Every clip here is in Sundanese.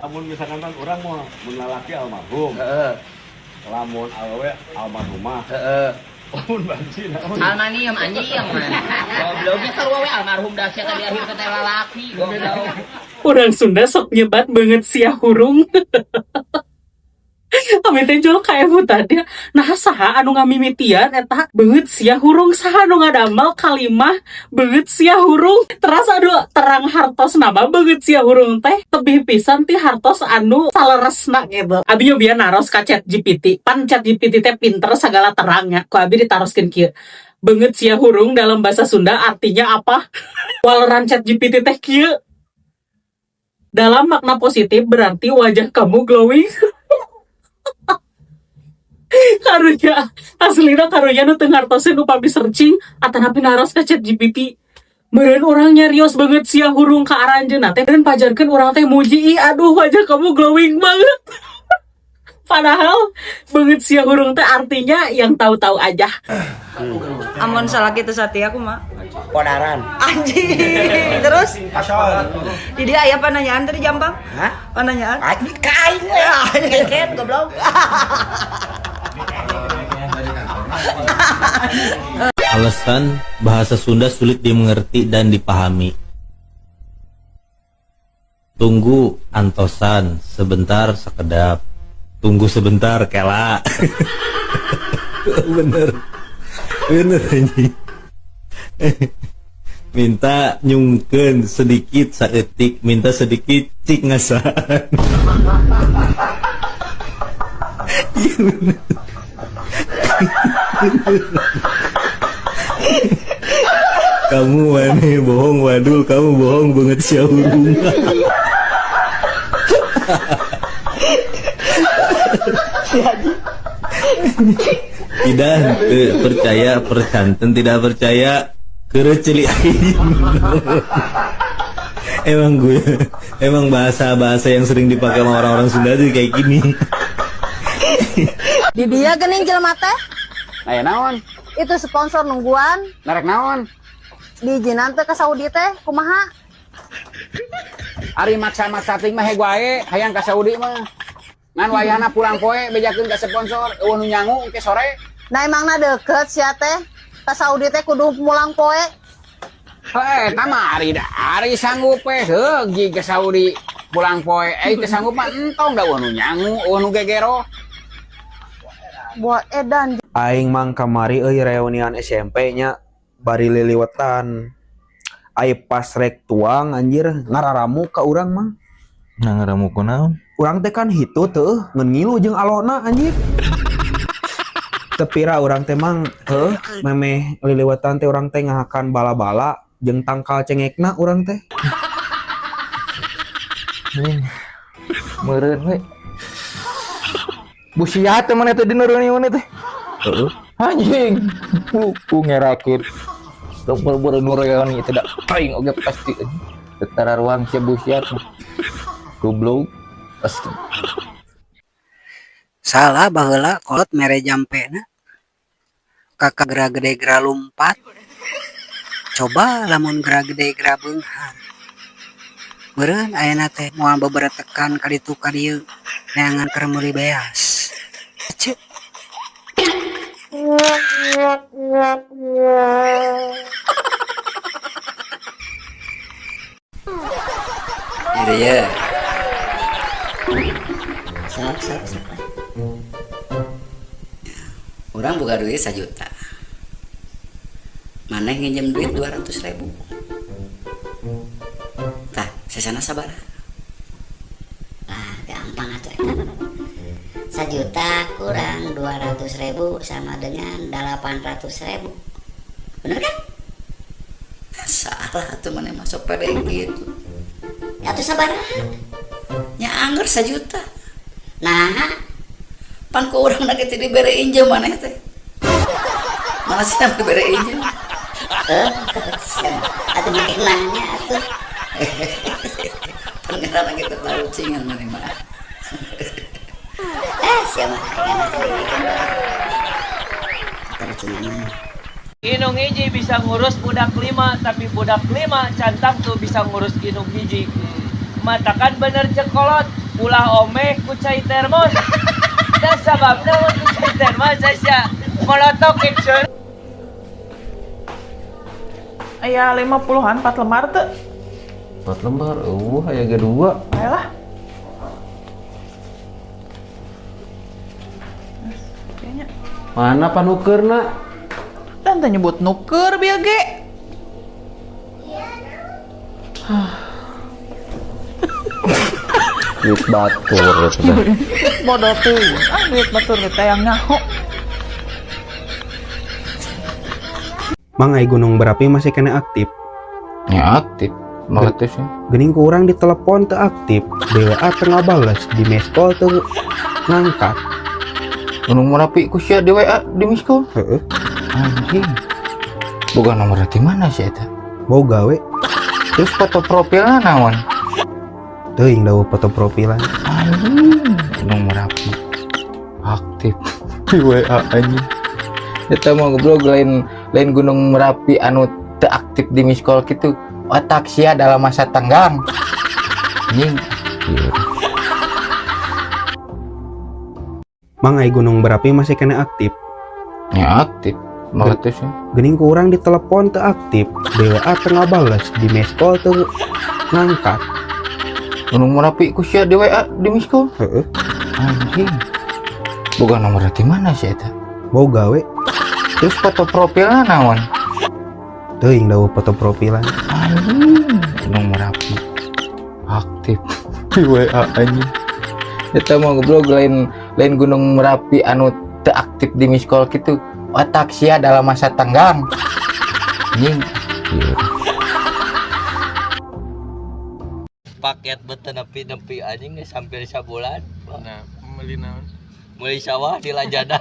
Lamun misalkan kan orang mau mun lalaki almarhum. Heeh. Lamun awewe almarhumah. Heeh. Lamun banci naon? Almanium anjing mah. Gobloknya sarua we almarhum da sia tadi akhir teh lalaki goblok. Orang Sunda sok nyebat beungeut sia hurung. Abi teh jol kaemutan dia. Nah, saha anu ngamimitian eta beungeut sia hurung, saha anu ngadamel kalimah beungeut sia hurung? Teras aduh, terang hartos nama beungeut sia hurung teh tebih pisan ti hartos anu saleresna gitu. Abi nyobian naros ka Chat GPT. Pan Chat GPT teh pinter segala terangnya. Ku abi ditaroskeun kieu. "Beungeut sia hurung dalam bahasa Sunda artinya apa?" Waleran Chat GPT teh kieu. "Dalam makna positif berarti wajah kamu glowing." Karunya, aslina karunya nu teu ngartoseun upami searching atanapi naros ka Chat GPT. Meureun urang nyarios beungeut sia hurung ka aranjeunna teh dan pajarkeun urang teh muji, "Ih, aduh, wajah kamu glowing banget." Padahal beungeut sia hurung teh artinya yang tahu-tahu aja. Amun salaki teu satia kumaha? Podaran. Anjing. Terus? Di dia aya pananyaan tadi jampang? Hah? Pananyaan? Anjing ka aing we. Keken goblok. Alasan bahasa Sunda sulit dimengerti dan dipahami. Tunggu, antosan, sebentar, sekedap. Tunggu sebentar, kela. Bener. Bener ini. Minta nyungkeun sedikit saeutik, minta sedikit cik ngasaan. Iya bener. Kamu aneh bohong wadul, kamu bohong banget siahurung. Tidak percaya percanten, tidak percaya kereceli aing. Emang gue, emang bahasa-bahasa yang sering dipakai sama orang-orang Sunda tuh kayak gini. Di dia gening jelema teh. Aya naon? Itu sponsor nungguan. Narek naon? Diizinan teh ke Saudi teh, kumaha? Ari maksa-maksa ting mah heg wae, hayang ka Saudi mah. Ngan wayahna pulang poe bejakeun ka sponsor, eueuh nu nyangu engke sore. Nah, emangna deket sia teh. Ka Saudi teh kudu mulang poe. Heuh, eta mah ari da, ari sanggup we heuh gi ka Saudi pulang poe. Eh teu sanggup mah entong da eueuh nu nyangu, eueuh nu gegero. Buat edan. Aing mang kamari euy reunian SMP nya bari liliwetan. Ai pas rek tuang anjir ngararamu ka urang mang. Nah, ngaramu kunaon? Urang teh kan hitu teuh ngeun ngilu jeung alona anjir. Tepira urang teh mang heuh memeh liliwetan teh urang teh ngahakan bala-bala jeung tangkal cengekna urang teh. Meureun we. Busia teh mana teh dina reunion teh? Heeh. Anjing, buku ngerakeun. Tong boro-boro nu reuni teh da aing oge pasti. Tara ruang sia busia teh. Goblok. Pasti. Salah baheula kolot mere jampena. Kakak gera gede gera lumpat. Coba lamun gera gede gera beunghar. Meureun ayeuna teh moal beberetekan ka ditu ka dieu neangan keur meuli beas. Ceuk. Iya ya. Sok sok sok. Orang buka duit 1 juta. Maneh nginjem duit 200.000. Tah, sesana sabaraha? Ah, gampang atuh eta. 1 juta kurang 200.000 sama dengan 800.000. Bener kan? Salah atuh maneh masuk pede gitu. Ya atuh sabaraha? Nya angger 1 juta. Nah, pan ku urang na ge teu dibere injem maneh teh. Mana siap dibere injem? Atuh make nanya atuh. Pan ngaranna ge teu tahu cingan maneh mah. Siapa yang nak cingan mana? Inung hiji bisa ngurus budak 5, tapi budak 5 cantang tuh bisa ngurus inung hiji. Matakan bener cekolot, Ulah omeh ku cai termos. Da sababna mun ku cai termos sia molotok action. Aya 50-an 4 lembar teu. 4 lembar, eueuh aya ge 2. Ayolah. Mana panukeurna? Dan teu nyebut nuker bieu ge. Duit batur itu teh. Bodoh tuh. Ah, duit batur teh yang nyaho. Mang ai gunung berapi masih kena aktif. Ya aktif, meletus ya. Geuning ku urang ditelepon teu aktif, di WA teu ngabales, di miss call teu ngangkat. Gunung Merapi ku sia di WA di miss call? Heeh. Anjing. Boga nomor di mana sih eta? Boga we. Terus foto profilna naon? Teuing da foto profilan. Anjing, Gunung Merapi aktif di WA anjing. Eta mah goblok lain Gunung Merapi anu teu aktif di miss call kitu. Otak sia dalam masa tenggang. Anjing. Mang ai gunung berapi masih kena aktif. Ya aktif, meletus ya. Geuning ku urang ditelepon teu aktif, di WA teu ngabales, di miss call teu ngangkat. Gunung Merapi ku sia di WA di miss call? Heeh. Anjing. Boga nomor di mana sih eta? Boga we. Terus foto profilna naon? Teuing da foto profilan. Anjing, Gunung Merapi aktif di WA anjing. Eta mah goblok lain Gunung Merapi anu teu aktif di miss call kitu. Otak sia dalam masa tenggang. Anjing. Paket beten nepi-nepi anjing geus hampir sabulan. Nah, meuli naon? Meuli sawah di Lajada.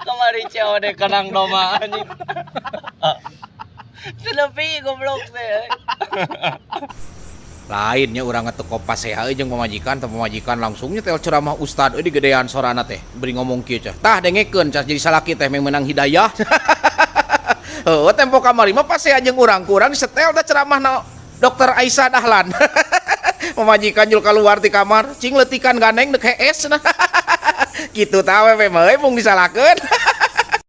Kamari COD kenang doma anjing. Teu nepi goblok teh. Lainnya urang teu kopas seha jeung pamajikan, teu pamajikan langsung nyetel ceramah ustad euy digedean sorana teh. Beri ngomong kieu cah. Tah dengekeun cah jadi salaki teh meunang hidayah. Heuh tempo kamari mah pasea jeung urang kurang disetel da ceramahna Dokter Aisyah Dahlan. Pamajikan jul keluar ti kamar, cing leutikan gandeng deuk hees. Kitu tah we mah euy mung disalahkeun.